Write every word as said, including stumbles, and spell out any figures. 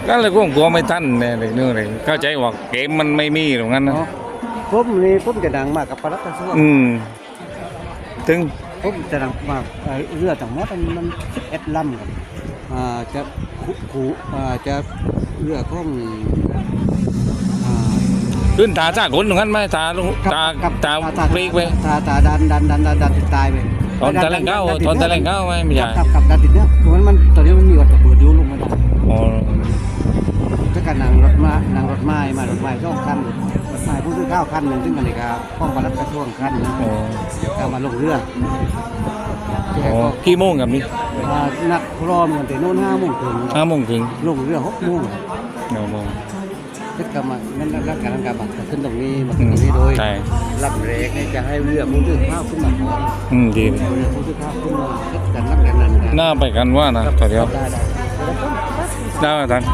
นั่นแหละ ผมกลัวไม่ทันเนี่ย เด็กนู่นเลย เข้าใจว่าเกมมันไม่มีตรงนั้นนะ อ๋อ ผมนี่ ผมจะนั่งมากับปลัดกระทรวง อืม ถึง ผมจะนั่งมา เอ่อ เรือทั้งหมดมัน มันสิบเอ็ดลำครับ อ่า จะ คู่ คู่ อ่า จะเรือของ อ่า ขึ้นท่าสากลตรงนั้นไหม ท่าลง ครับ ท่า ครับ ท่า ท่า เบรกไป ท่า ท่าด่าน ด่าน ด่าน ด่าน ด่านติดตายไป ตอนแถลงข่าว ด่าน ด่าน ตอนแถลงข่าวไหม ไม่ใช่ ครับ ครับ ด่านติดเนี่ย คือมัน มัน ตอนนี้มันมีวัตถุปืนอยู่ลงไม่ได้ อ๋อ แล้วก็นั่งรถมา นั่งรถไม้มา รถไม้สองคัน รถไม้ผู้สื่อข่าวคันหนึ่ง ซึ่งอันนี้ก็ของปลัดกระทรวงคันหนึ่ง อ๋อ ก็มาลงเรือ อ๋อ กี่โมงครับนี่ อ่า นัดพร้อมกันแต่โน่นห้าโมงครึ่ง ห้าโมงครึ่ง ลงเรือหกโมง หกโมง เสร็จก็มา นั่น นั่น นั่น นั่นก็มาขึ้นตรงนี้ มาขึ้นตรงนี้โดย ใช่ ลำแรกเนี่ยจะให้เรือผู้สื่อข่าวขึ้นมาก่อน อืม ดี เรือผู้สื่อข่าวขึ้นมา เสร็จกันลำกันนั้นนะ น่าไปกันว่านะ ครับ ตอนเดียว ได้ ได้ ได้ อาจารย์